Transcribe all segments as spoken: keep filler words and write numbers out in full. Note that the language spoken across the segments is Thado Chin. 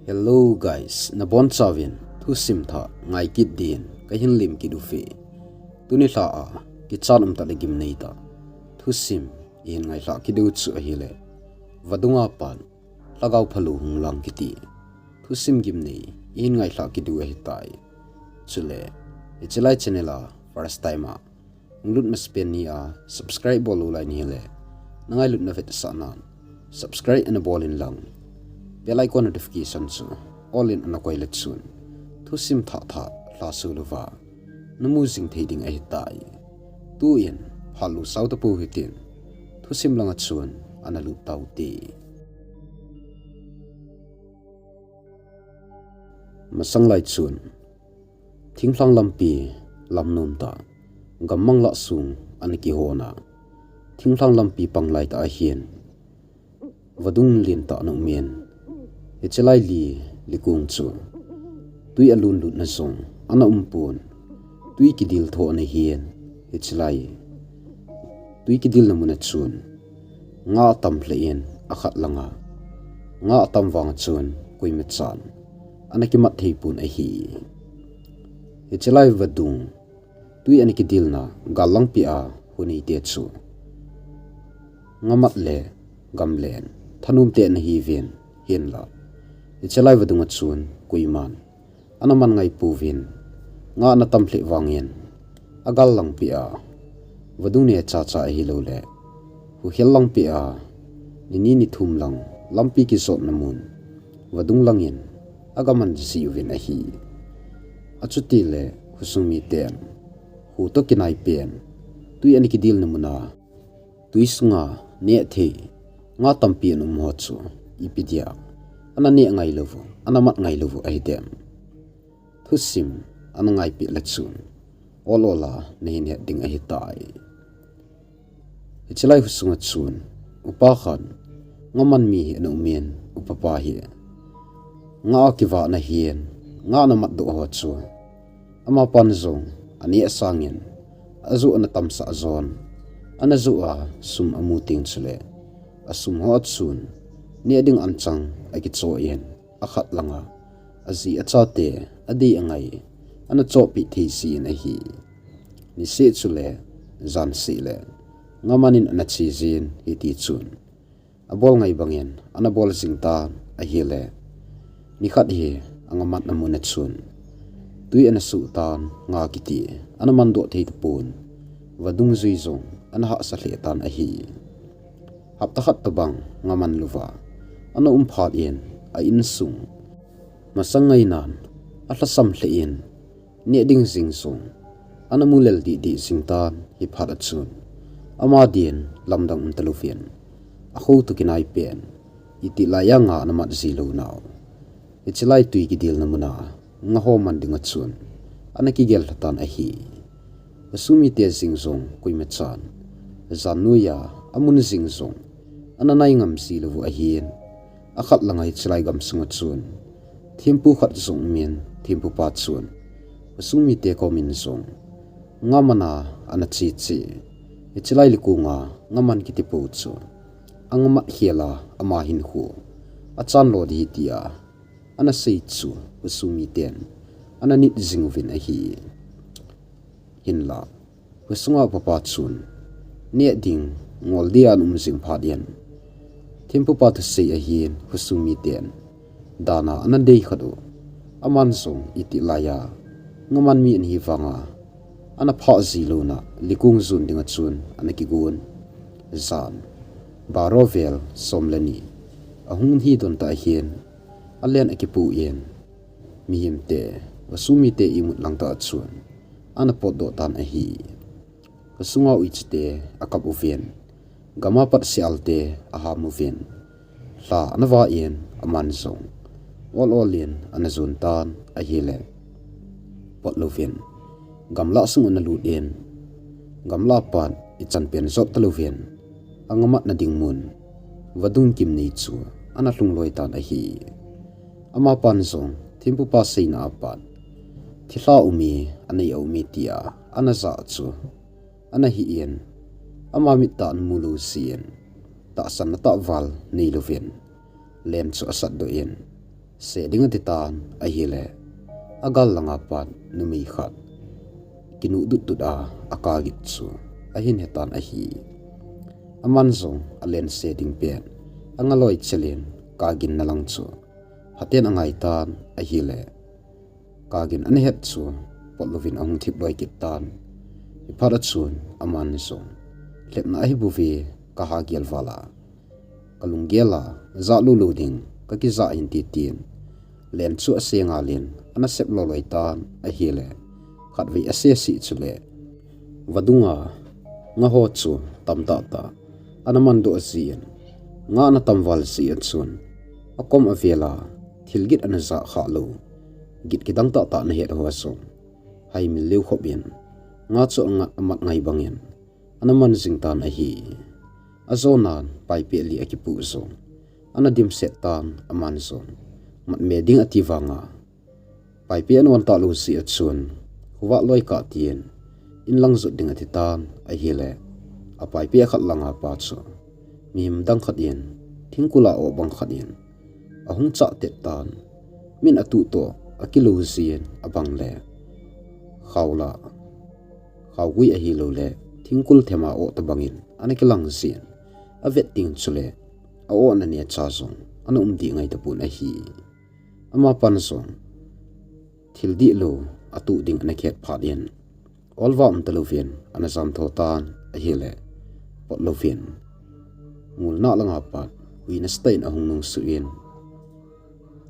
Hello guys, nabonchauvin thusim thah ngai kit din kahin lim kit uve. Tuni lha a kichat umtah le gimnei tah thusim ihin ngailhah kit u chu ahile, vadung a pat lhagao phalou hung lang kiti thusim gimnei ihin ngailhah kit u ahitai. Chule hiche lai channel a first time a hung lut masapen nahi a, subscribe bol lou lai nahi le, na ngailutna vetsahnan subscribe ana bol in lang, bell icon notification chu all in ana koi le chun thusim thah thah lhasuh louva namu jing thei ding ahitai. Tuin phat lou sao tapou hitin, thusim langa chun ana lut tau hite. Masang lai chun, thinglhang lampi lamnom tah, gammang lah sung ana kihon a, thinglhang lampi pang lai tah ahin, vadung lentah ana um in, hiche lai li, likung chu tui alun lutna jong ana um pon, tui kidil tho ana hin, hiche lai tui kidilna mun a chun nga atam lheh in, akhat langa nga atam vang a chun koimachan ana kimat thei pon ahi. Hiche lai vadung tui ana kidilna gal langpeh a hung neite chu ngamat le gamlen thanom te ana hiuvin, hinla hiche lai vadung a chun koiman ana man ngai pouvin, nga ana tam lheh vangin, agal langpeh a vadung neocha cha ahilouleh huhhel langpeh a ni ni ni thum lang lampi kijotna mun vadung langin aga man jiuvin ahi. Achuti le khosung miten hu toh kinai pen tui ana kidilna mun a tui sunga neh thei nga tampi ana um ho chu ipi dia ana neh ngai lou u, ana mat ngai lou u ahi dem? Thusim ana ngaipeh le chun ol ol a nahin het ding ahitai. Hiche lai khosung a chun upa khat nga man mi hi ana um in, upa pa hi nga a kivah ana hin, nga ana mat doh ho chu amapan jong aneh sangin ajoh ana tamsah jon, ana joh a sum amu teng chule asum ho a chun neh ding anchang akichoh in, akhat langa aji achate adei angai ana chohpeh thei jin ahi. Niseh chule jan seh le nga man in ana che jin, hiti chun abol ngai bangin ana bol jing tan ahile, nikhat hi anga matna mun a chun tui ana suh tan, nga kiti ana man doh thei tapon, vadung jui jong ana hahsa lheh tan ahi. Hapta khat tobang nga man louva ana um phat in, a insung masang ngainan alhasam lheh in, neh ding jing jong ana mu lel dih dih jing tan, hiphat a chun ama din lamdang um talouvin, akho toh kinai pen itih laiya nga ana mat ji lou nau, hiche lai tui kidilna mun a nga ho man ding a chun ana kigel lha tan ahi. Khosung mite jeng jong koimachan jan noiya amun jing jong ana nai ngam ji lou u ahin, akhat langa hiche lai gamsung a chun thempu khat jong um in, thempu pa chun khosung mite komin jong nga man a ana che che, hiche lai likunga nga man kiti po chu anga mat khel a ama hinkho achan lo ding ahi tia ana sei chu khosung miten ana nit jing uvin ahi. Hinla khosunga upa pa chun neh ding ngol dia ana um jing phat in, thempu pa thusei ahin khosung miten dan a ana dei khat u, aman jong itih laiya nga man mi ana hi vanga ana phah ji louna likung jon ding a chun ana kigon. Jan baro vel som le ni ahung hi don tah hin alen akipu in, mihemte, khosung mite imut lang tah a chun ana potdoh tan ahi. Khosunga uichate akap uvin, gam a pat sial te aham uvin, lha ana va in, aman jong ol ol in ana jon tan ahile, pot louvin gamlah sung ana lut in, gamlah a pat ichan pen jot talouvin anga matna ding mun vadung gimnei chu ana lhung loi tan ahi. Amapan jong thempu pa seina a pat thilha um e, anei a um e tia ana jah chu ana hih in, ama mit tah ana mu lou jeh in tahsanna tahval nei louvin len chu asatdoh in, se ding ati tan ahile, agal langa pat numei khat kinuh dutdut a akagit chu ahin hetan ahi. Aman jong alen se ding pen anga loi chelin kagin na lang chu phaten angai tan ahile, kagin ana het chu potlouvin ahung thip loi kit tan. Hiphat a chun aman jong, lhepna ahi bouve, kaha gel vala, kalunggel a jah lou lou ding kakija hin, titin len chu ase ngalin ana sep loi loi tan ahile, khatvei ase sih chule vadunga nga ho chu tamtah tah ana mandoh jin, nga ana tamval jeh a chun akom avel a thil git ana jah khah lou, git kidang tah tah ana het ho jong haimil leu khop in, nga chu angat amat ngai bangin ana man jing tan ahi. Ajonan paipeh li akipoh jong ana dimset tan, aman jong mat me ding ati vanga, paipeh ana on talou jeh a chun, khovah loi kah tin inlang jot ding ati tan ahile, apaipeh khat langa pa chu mihem dang khat in thingkul a oh bang khat in ahung chah tet tan. Min atuh toh akilou jin, abang le khaola, khaogui ahilou le thingkul them a oh tobangin ana kilang jin, avet ding chule a-ohna neocha jong ana um dih ngai tapon ahi. Amapan jong thil dihlou atuh ding ana khet phat in, olva um talouvin ana jam tho tan ahile, potlouvin ngulna langa pat hui nasatah in ahung nungsuh in,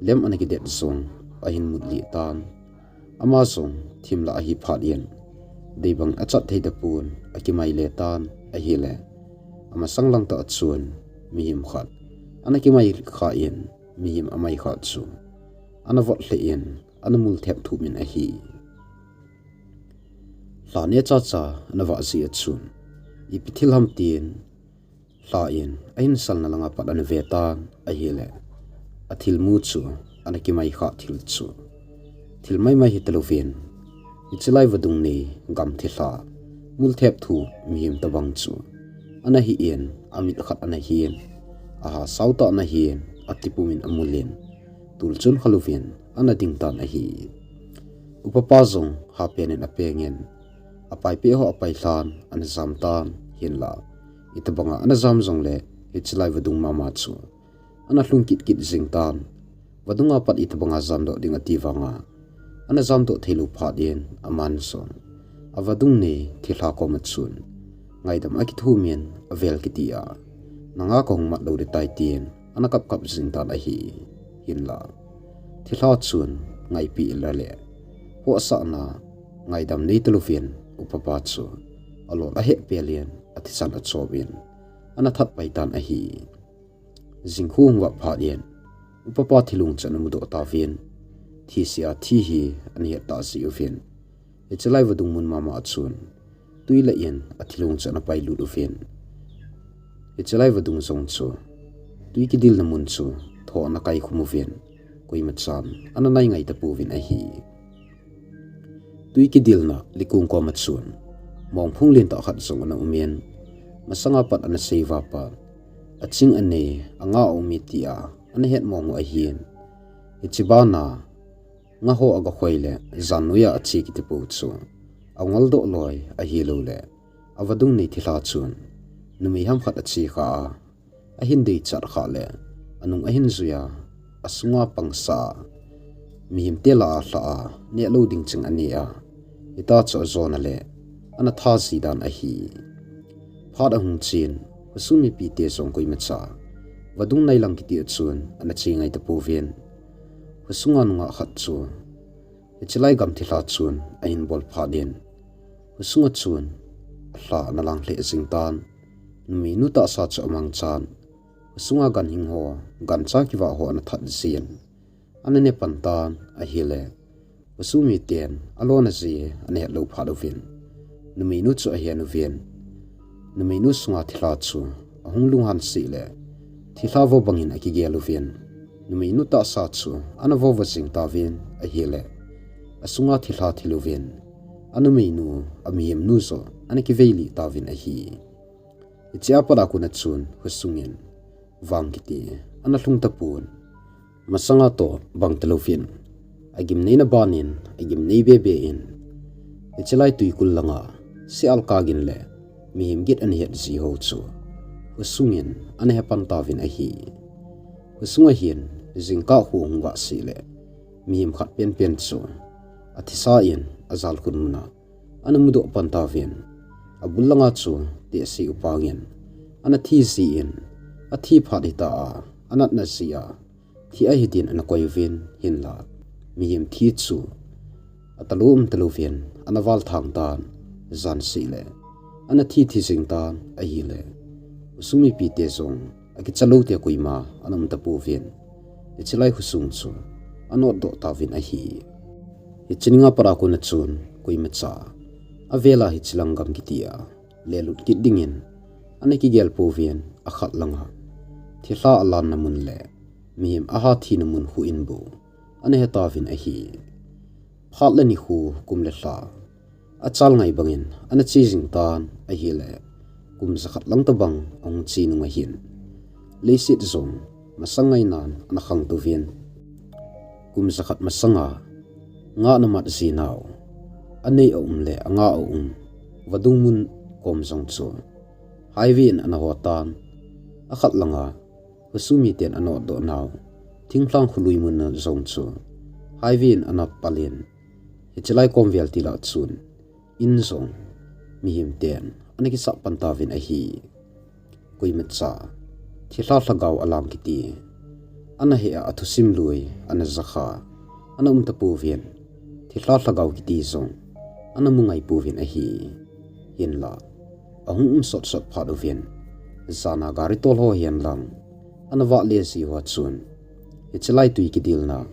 lem ana kidet jong ahin mut lih tan. Ama jong thim lah ahi phat in, deibang achat thei tapon akimai le tan ahile, amasang lang tah a chun mihem khat ana kimai khah in, mihem amai khah chu ana vot lheh in ana mul thep thup in ahi. Lha neocha cha ana vah jeh a chun, ipi thil ham tin lha in ahin salna langa pat ana ve tan ahile, athilmu chu ana kimai khah thil chu thil maimai hitalouvin, hiche lai vadung nei gam thilha mul thep thup mihem tobang chu ana hi in, amit khat ana hin, aha sao tah ana hin, atipum in amul in, tulchun khalouvin ana ding tan ahi. Upapa jong hapen in apeng in, apaipeh ho apailhan ana jam tan, hinla itobanga ana jam jongle hiche lai vadung mama chu ana lhung kit kit jing tan. Vadunga pat itobanga jamdoh ding ati vanga ana jamdoh theilou phat in, aman jong avadung nei thilha koma chun ngaidam akithum in, avel kiti a, nanga kahung mat lou ding tai, tin ana kap kap jing tan ahi. Hinla thilha chun ngaipi ila le hohsahna ngaidam nei talouvin, upapa chu alol aheh pel in athisan achop in ana that pai tan ahi. Jingkhu hung vah phat in, upapa thilung chu ana mudoh tauvin, thise a thi hi ana het tah jeh uvin, hiche lai vadung mun mama a chun twi lah in athilung chu ana pailut uvin, hiche lai vadung jong chu twi kidilna mun chu tho ana kaikhum uvin, koimachan ana nai ngai tapouvin ahi. Twi kidilna likung koma chun mongphung lentah khat jong ana um in, masanga pat ana sei uva pat aching anei, anga aum e tia ana het mong u ahin, hiche bana nga ho agakhoi le jan noiya ache kiti pou chu angoldoh loi ahiloule, avadung nei thilha chun numei ham khat ache kha a, ahin deichat khah le anung ahin jui a, asunga pangsa a, mihemte lah a lhah a nehlou ding ching anei a, hitia chu ajona le ana tha ji dan ahi. Phat ahung chen, khosung mipite jong koimacha vadung nailang kiti a chun ana che ngai tapouvin, khosunga nungah khat chu hiche lai gam thilha chun ahin bol phat in, khosunga chun alha ana lang lheh jing tan. Numeinu tahsa chu amangchan, khosunga ganhing ho, gancha kivah ho ana that jin, ana ne pan tan ahile, khosung miten alona jeh ana hetlou phat uvin, numeinu chu ahen uvin, numeinu sunga thilha chu ahung lunghan seh le thilha vo bangin akigel uvin, numeinu tahsa chu ana vo vo jing tauvin ahile, asunga thilha thil uvin, anumeinu, amihemnu joh ana kiveilih tauvin ahi. Hichea pat a kona chun khosungin vang kiti ana lhung tapon, Masanga toh bang talouvin, agimneina banin, agimnei bebe in, hichelai tuikul langa, sial kagin le, mihem git ana het ji ho chu, khosungin ana hepan tauvin ahi. Khosung ahin, jingkah khu hung vah sih le, mihem khat penpen chu, athisa in, ajalkhun muna, ana mudoh pan tauvin, abul langa chu, tehse upangin, ana thi jin, athi phat hita a, anatna jeh a, thi ahi din ana koi uvin hinla, mihem thi chu, atalou um talouvin, ana val thang tan, jan sih le, ana thi thi jing tan, ahile, khosung mipite jong, akicha lou tia koima, ana um tapouvin, hichelai khosung chu, anotdoh tauvin ahi. Hiche ninga pat a kona chun, koimacha, avela hichelang gam kiti a, lelut kit dingin, ana kigel pouvin, akhat langa, thilha alanna mun le, mihem aha thina mun khu in bou, ana hetauvin ahi. Phat le nikho, kum le lha, achal ngai bangin, ana che jing tan, ahile, kum jakhat lang tobang, ahung che nung ahin. Leiset jong, masang ngainan, ana khangtouvin. Kum jakhat masanga, ngahna mat jinau, anei aum le, angah aum, vadung mun kom jong chu, highway in ana ho tan, akhat langa, khosung miten anotdoh nau, thinglhang kholui mun jong chu, highway in ana palin, hichelai kom vel tila chun, in jong, mihem ten, ana kisah pan tauvin ahi. Koimacha, thilha lhagao alang kiti, ana he a athusim lui, ana jakha, ana um tapouvin, thilha lhagao kiti jong, ana mu ngai pouvin ahi. Hinla, ahung um sotsot phat uvin, jana gari tol ho hihen lang, ana vahle ji uva chun, hichelai tui kidilna,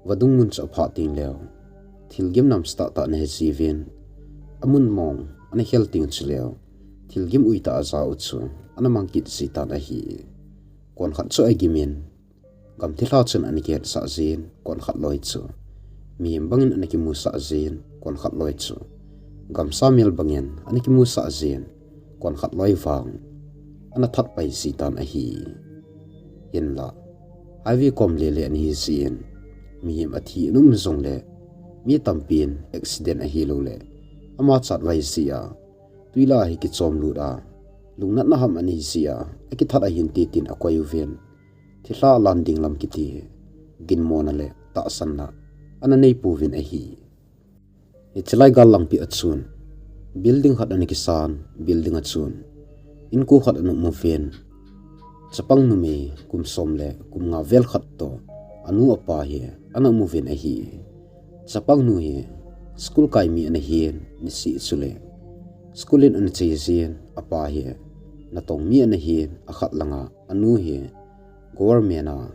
vadung mun chu aphat teng leu, thilgim nam stah tah ana he jiuvin, amun mong, ana khel teng chuleu, thilgim ui tah aja u chu, ana mang kit ji tan ahi. Konkhat chu agimin, gam thilha chun ana kihetsah jin, konkhat loi chu, mihem bangin ana kimusah jin, konkhat loi chu, gamsa mel bangin ana kimusah jin, konkhat loi vang, ana that pai ji tan ahi. Hinla, highway kom lele ana hi jin, mihem athi ana um jongle, mi tampin accident ahilou le, ama chatvai jeh a, twi lah a hi kichom lut a, lungnatna ham anei jeh a, akithat ahinte tin akoi uvin, thilha alan ding lam kiti, ginmona le tahsanna, ana nei pouvin ahi. Hichelai gal langpi a chun, building khat ana kisan, building a chun, inko khat ana um uvin, chapang numei kum som le kum nga vel khat toh, anu apa hi ana um uvin ahi. Chapang nu hi, school kai mi ana hin, nisih chule, school in ana che jin, apa hi, natong mi ana hin, akhat langa, anu hi, government a,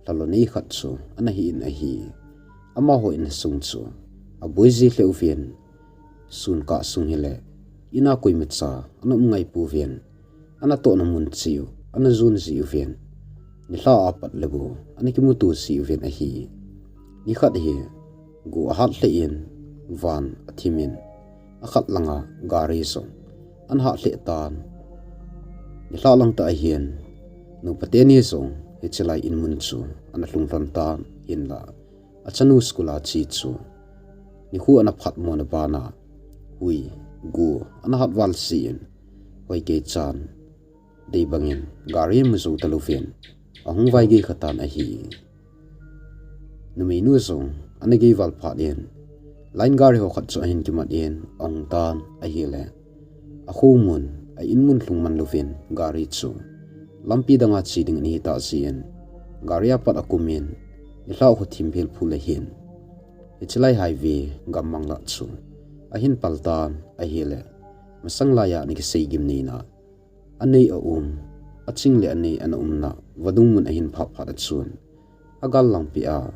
lalo nei khat chu, ana hi in ahi. Amaho insung chu, aboi ji lheh uvin, sun kah sung hile, ina koimacha, ana um ngai pouvin, ana tohna mun cheh u, ana jon ji uvin, nilhah a pat le bou, ana kimuto ji uvin ahi. Nikhat hi, go ahat lheh in, van athimin, akhat langa gari jong, ana hat lheh tan. Nilhah lang tah ahin, nupa teni jong, hichelai in mun chu, ana lhung lhon tan, hinla, achanu school a che chu, nikho ana phat mona bana, hui, go, ana hat val jin, hoikei chan, dei bangin, gari amu jou talouvin, ahung vaigei kha tan ahi. Numeinu jong, ana gei val phat in, line gari ho khat chu ahin kimat in, ahung tan, ahile, akhomun, a in mun lhung man louvin, gari chu, lampi danga che ding ana hi tah jeh in, gari a pat akumin, nilhah khu thim phil phul ahin, hichelai highway, gammang lah chu, ahin pal tan, ahile, masang laiya ana kisei gimneina, anei aum, aching le anei ana umna, vadung mun ahin phah phat a chun, agal langpi a,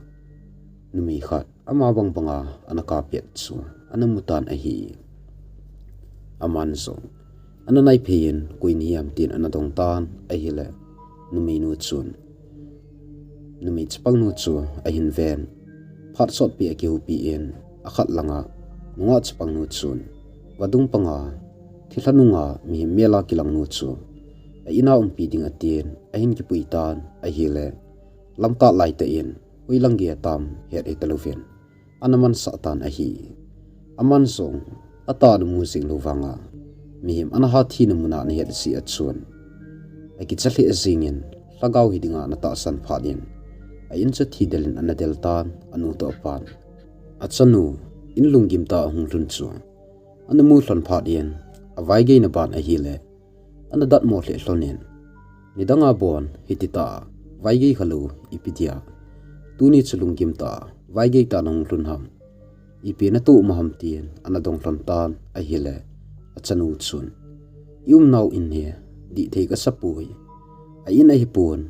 numei khat, ama bang banga, ana kap pet chu, ana mu tan ahi. Aman jong, ana naiphei in, koi nahi ham tin ana dong tan, ahile, numeinu chun, numei chapangnu chu, ahin ven, phat sotpi akihoupi in, akhat langa, nungah chapangnu chun, vadung panga, thilha nunga, mihem mel a kilangnu chu, a in a umpi ding atin, ahin kipui tan, ahile, lamkah laitah in, hoilang gei atam het hita louvin, ana mansah tan ahi. Aman jong, atah a ana mu jing lou vanga, mihem ana hathina muna ana het jeh a chun, akicha lheh jingin, lhagao hi dinga ana tahsan phat in, a in chu thidel in ana del tan, anu toh apan. Achanu, in lunggim tah a ahung lhun chu ana mu lhon phat in, avaigeina ban ahile, ana datmo lheh lhon in, nidang a bon hiti tah a vaigei khalou ipi dia tuni chu lunggim tah a vaigei tah a nahung lhun ham, ipi natoh um ham tin ana dong lhon tan ahile, achanu chun, i umnau in hi dihthei kasa poi, a in ahipon,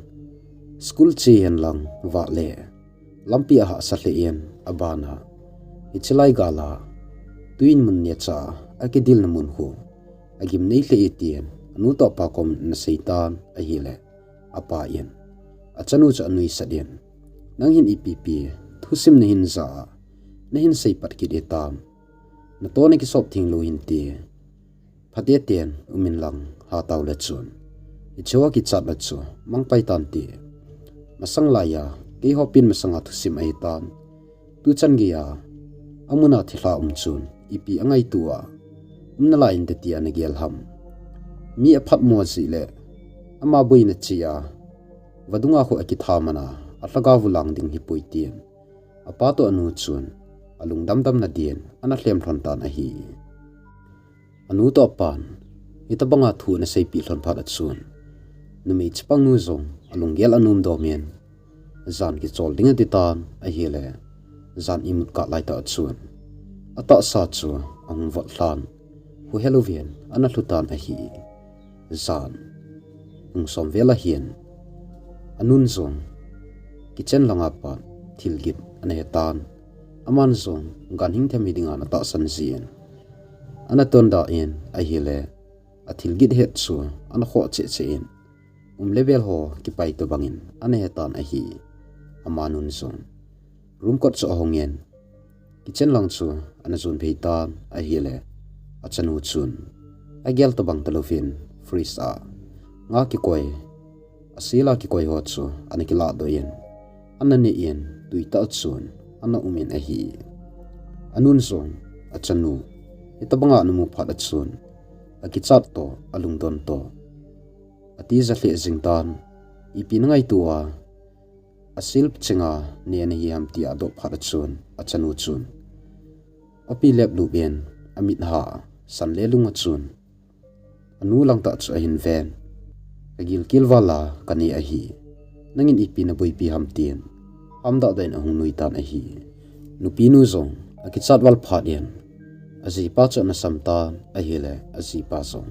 school che hen lang vahle, lampi a hahsa lheh in, abana, hiche lai gal a, tuin mun neocha a akidilna mun khu agim nei lheh e tin, anu toh apa kom ana sei tan ahile, apa in, achanu chu anuisat in, nang hin ipi pi thusim nahin ja a, nahin sei pat kit e tam, natoh nakisop theng lou hinte, phaten um inlang hatah le chun, hichea kichat le chu mangpai tante. Masang laiya, keiho pen masanga thusim ahitan, tuchan geiya, amun a thilha um chun, ipi angaito a um nalai inte tia nagel ham. Mi aphatmo jeh le, ama boina chea, vadung a khu akitha man a, alhagao u lang ding hipoi tin, apa toh anu chun, alungdam damna din, ana lhem lhon tan ahi. Anu toh apan, hitobanga thu ana seipeh lhon phat a chun, numei chapang nu jong, alunggel anom dom in, jan kichol ding ati tan ahile, jan imut kah laitah a chun, atahsa chu ahung vot lhan, huhe louvin ana lhu tan ahi. Jan pung som vel ahin, anun jong kitchen langa pat thilgin ana hetan, aman jong ganhing them hiding a ana tahsan jin, ana tonda in ahile, athilgin het chu ana khoh cheh cheh in, um le vel ho kipai tobangin ana hetan ahi. Amanun jong room kot chu ahongin, kitchen lang chu ana jon phei tan ahile, achanu chun, agel tobang talouvin, fridge a nga kikoi, asel a kikoi ho chu ana kiladoh in, ana neh in, tuitah a chun ana um in ahi. Anun jong, achanu hitobanga ana mu phat a chun, akichat toh, alungdon toh, atija lheh jing tan, ipi nangaito a, asel chenga ne nahi ham tia adoh phat a chun, achanu chun, api leplup in, amit ha san le lung a chun, anu langtah chu ahin ven, kagilkel val a kane ahi. Nangin ipi naboipi ham tin, hamdah dah in ahung nui tan ahi. Nupinu jong akichat val phat in, ajipa chu ana sam tan ahile, ajipa jong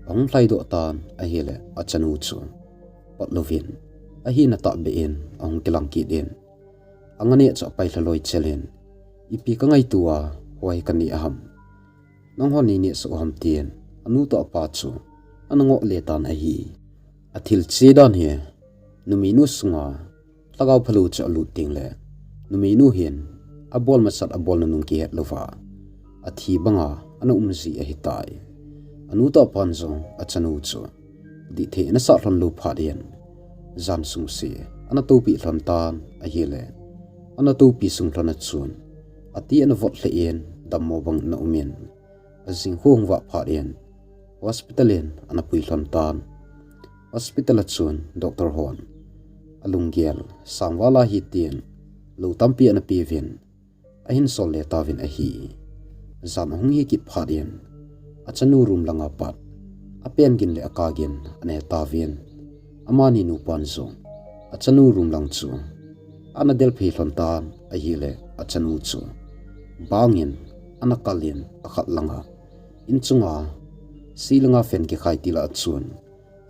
ahung lhaidoh tan ahile, achanu chu pot louvin, ahina tahbeh in ahung kilang kit in, anga neh chu apailha loi chel in, ipi kangaito a, hoi kane ham, nanghon neineh soh u ham tin, anu toh apa chu ana ngoh le tan ahi. Athil che dan hi, numeinu sunga lhagao phalou chu alut tengle, numeinu hin abol masat abolna nung kihet louva, athi banga ana um ji ahitai. Anu toh apan jong achanu chu dihthei ana sah lhon lou phat in, jan sungse ana toupeh lhon tan ahile, ana toupeh sung lhon a chun, ati ana vot lheh in, dammo bang ana um in, ajing khu ahung vah phat in, hospital in ana pui lhon tan. Hospital a chun doctor hon alunggel sangval ahi tin, lou tampi ana peuvin, ahin sol le tauvin ahi. Jan ahung hi kit phat in, achanu room langa pat apen gin le aka gin ana he tauvin, amani nupan jong achanu room lang chu ana del phei lhon tan ahile, achanu chu bangin ana kal in, akhat langa, in chunga ceiling a fan kikhai til a chun,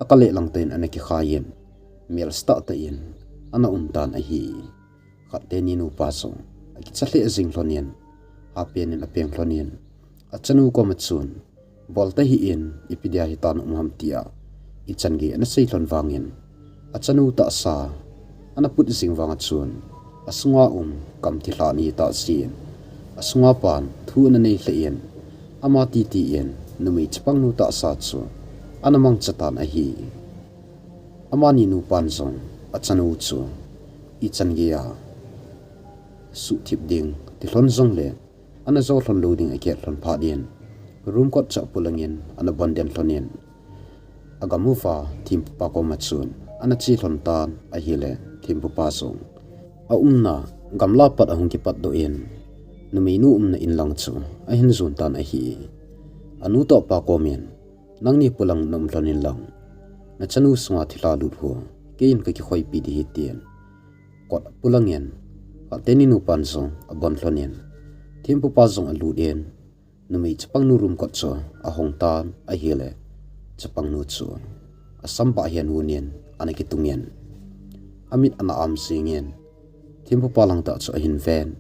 akal le langtah in ana kikhai in, mel stah tah in ana um tan ahi. Khat teni nupa jong akicha lheh jing lhon in, hapen in apeng lhon in, achanu koma chun, bol tahih in, ipi dia hitia na um ham tia ichan gei ana sei lhon vangin, achanu tahsa ana put jing vang a chun, asunga um kam thilha ana hi tah jeh in, asunga pan thu ana nei lheh in, ama titi in numei chapang nu tahsa chu ana mangcha tan ahi. Amani nupan jong achanu chu ichan geiya suhthip ding tilhon jongle, ana jo lhon lou ding akihet lhon phat in, room kot chu apulangin ana bon den lhonin, agam uva thempupa koma chun ana che lhon tan ahile, thempupa jong aumna gamla pat ahung kipatdoh in, numeinu umna in lang chu ahin jon tan ahi. Anu toh apa komin, "Nangni pulang naum lhonin lang, nachanu sunga thilha lut ho keiin kakikhoipi ding ahi," tin kot apulangin, Khateni nupan jong abon lhonin, thempupa jong alut in, numei chapangnu room kot chu ahong tan ahile, chapangnu chu asam bah hian hunin ana kitungin, amit ana am jingin, thempupa lang tah chu ahin ven,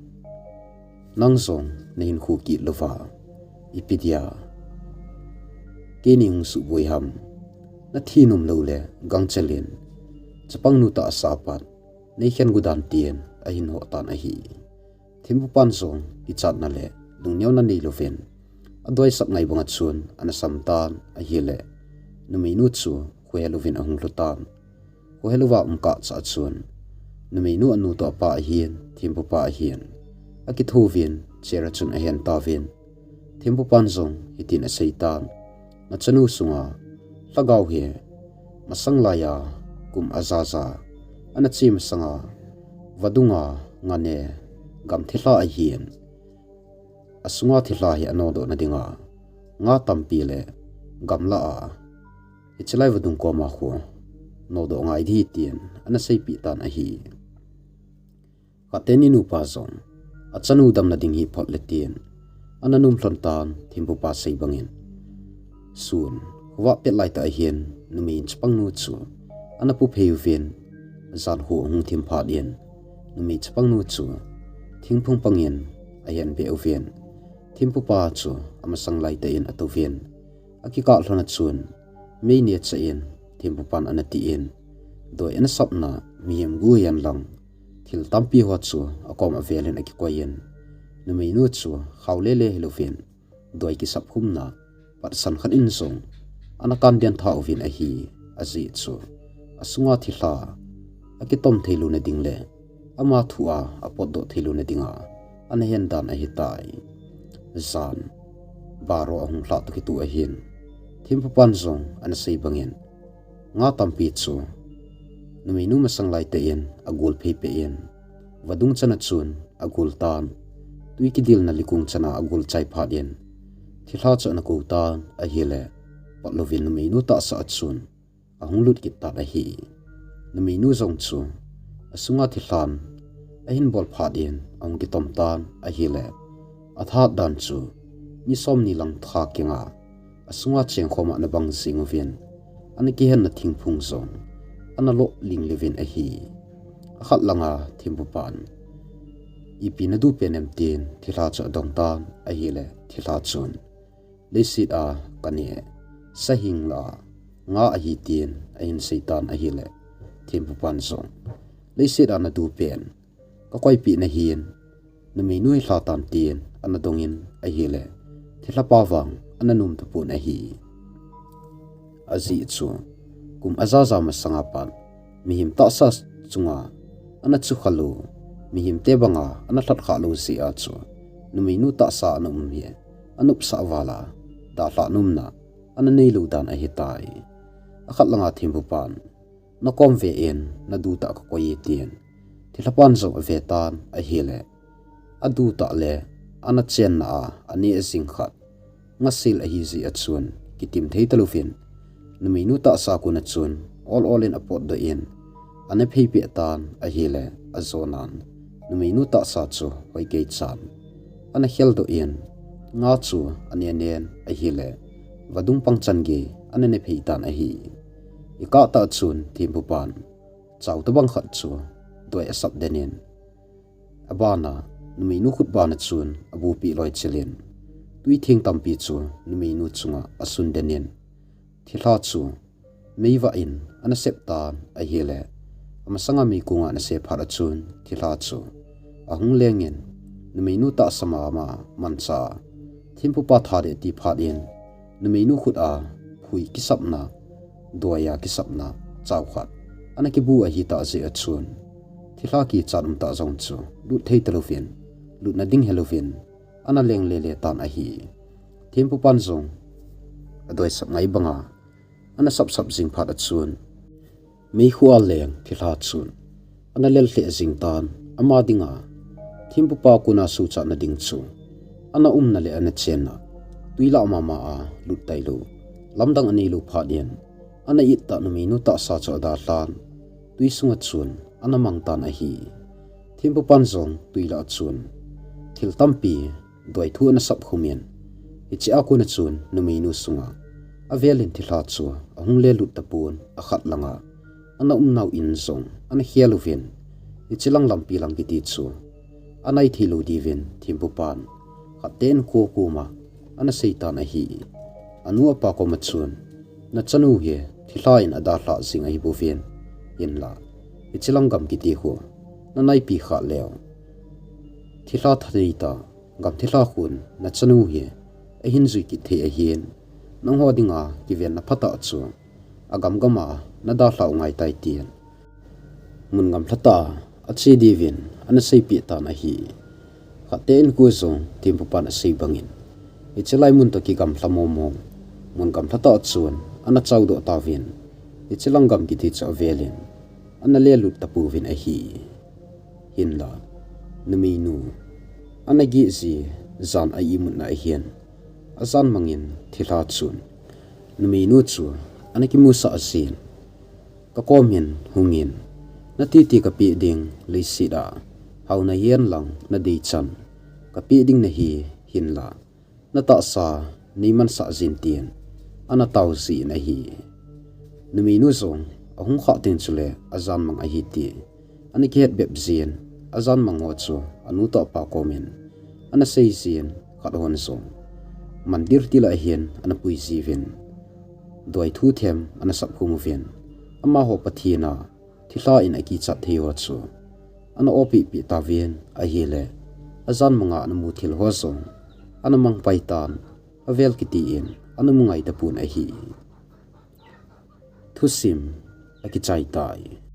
"Nang jong nahin khu kit louva, ipi dia keini hung suboi ham? Nathi nom loule gangchel in chapangnu tahsa apat neikhen got dan," tin ahin hoh tan ahi. Thempupan jong kichatna le lungneona neilouvin, adoisah ngai banga chun ana sam tan ahile, numeinu chu khohe louvin ahung lhu tan. Khohe louva um kah cha chun, numeinu anu toh apa ahin, thempupa ahin, akithouvin chair a chun ahen tauvin, thempupan jong hitin asei tan, "Nachanu sunga lhagao hi masang laiya kum ajaja ana che masanga vadunga ngane gam thilha ahin, asunga thilha hi anodohna dinga nga tampi le gamla a hiche lai vadung koma khu nodoh ngai ding ahi," tin ana seipeh tan ahi. Khateni nupa jong, "Achanu damna ding hi phot le," tin ana nom lhon tan, thempupa sei bangin. Sun khovah pet laitah ahin, numei in chapangnu chu ana pu phei uvin, jan khu ahung thim phat in, numei chapangnu chu thingphung pangin ahen beh uvin, thempupa chu amasang laitah in atouvin, akikah lhon a chun, mei neh cha in thempupan ana ti in, doi ana sapna mihem gu hihen lang thil tampi ho chu akom avelin akikoi in, numeinu chu khao lele hilouvin, doi kisap khumna patsan khat in jong ana kan den tha uvin ahi. Ajeh chu asunga thilha akitom thei louna ding le ama thu a apotdoh thei louna dinga ana hen dan ahitai. Jan baro ahung lhah toh kitoh ahin, thempupan jong ana sei bangin, nga tampi chu numeinu masang laitah in agol phei peh in, vadung chan a chun agol tan, tui kidilna likung chan a agol chai phat in, thilha chu ana kou tan ahile, patlouvin numeinu tahsa a chun ahung lut kit tan ahi. Numeinu jong chu asunga thilhan ahin bol phat in ahung kitom tan ahile, athat dan chu ni somni lang tha kinga asunga chengkhom a ana bang jing uvin, ana kihenna thingphung jong ana loh ling le uvin ahi. Akhat langa thempupan, "Ipi nadu pen em?" tin thilha chu adong tan ahile, thilha chun, "Leiset a kaneh sahing la nga ahi," tin ahin sei tan ahile, thempupan jong, "Leiset a nadu pen kakoipeh nahin, numeinu hi lha tan," tin ana dongin ahile, thilha pa vang ana nom tapon ahi. Ajeh chu kum ajaja masanga pat mihem tahsa chunga ana chu kha lou, mihem te banga ana lhat kha lou jeh a chu numeinu tahsa ana um hi anopsah val a dalhah nomna ana nei lou dan ahitai. Akhat langa thempupan, "Nakom ve in nadu tah kakoi e," tin thilha pan jong ave tan ahile, adu tah le ana chenna a aneh jing khat ngasil ahi jeh a chun kitim thei talouvin, numeinu tahsa kon a chun ol ol in apotdoh in ana phei peh tan ahile, ajonan numeinu tahsa chu hoikei chan ana kheldoh in, nga chu ane nen ahile, vadung pang chan gei ana ne phei tan ahi. Ikah tah chun thempupan chao tabang khat chu doi asap den in, abana numeinu khut bana chun abupi loi chilin, tui theng tampi chu numeinu chunga asun den in, thilha chu meivah in ana sep tan ahile, amasanga meikonga ana se phat a chun thilha chu ahung lengin, numeinu tahsa mama mancha thempupa tha deh ti phat in, numeinu khut a phui kisapna, doi a kisapna chao khat ana kibu ahitah jeh a chun, thilha kichat umtah jong chu lut thei talouvin, lutna ding helouvin, ana leng lele tan ahi. Thempupan jong adoisah ngai banga ana sapsap jing phat a chun, meikhu a leng thilha chun ana lel lheh jing tan, ama dinga thempupa kona suchatna ding chu ana umna le ana chenna twi lah mama a lut tailou, lamdang aneilou phat in, ana it tah numeinu tahsa chu adalhan, twi sunga chun ana mang tan ahi. Thempupan jong twi lah a chun thil tampi doithu ana sapkhum in, hiche a kona chun numeinu sunga avel in thilha chu ahung le lut tapon, akhat langa ana umnau in jong ana khel uvin, hiche lang lampi lang kiti chu anai theilou diuvin thempupan khatte in kho koma ana sei tan ahi. Anu apa koma chun, nachanu hi thilha in adalhah jing ahi bouvin, hinla hiche lang gam kiti khu nanaipi khah leu, thilha thanei tah gam thilha khun nachanu hi ahin jui kit thei ahin, nangho dinga kivenna phatah chu agam gama nadalhah u ngai tai, tin mun gamlha tah a ache diuvin ana seipeh tan ahi. Khatte in kho jong thempupan asei bangin, hiche lai mun toh kigamlha momo mun gamlha tah a chun ana chaodoh tauvin, hiche lang gam kiti chu avel in ana le lut tapouvin ahi. Hinla numeinu ana gih ji jan a imutna ahin, ajan mangin thilha chun numeinu chu ana kimusah jin, kakom in hungin, natiti kapeh ding leiset a haona hihen lang nadei chan kapeh ding nahi, hinla natahsa neimansah jin, tin ana tao jin ahi. Numeinu jong ahung khah teng chule ajan mang ahi ti ana kihet bep jin, ajan mang ho chu anu toh apa komin ana sei jin, khat hon jong mandir til a hin ana pui jiuvin, doithu them ana sapkhum uvin, amaho Pathen a thilha in akichat thei ho chu ana opeh peh tauvin ahile, ajan manga ana mu thil ho jong ana mang pai tan, avel kiti in ana mu ngai tapon ahi. Thusim akichai tai.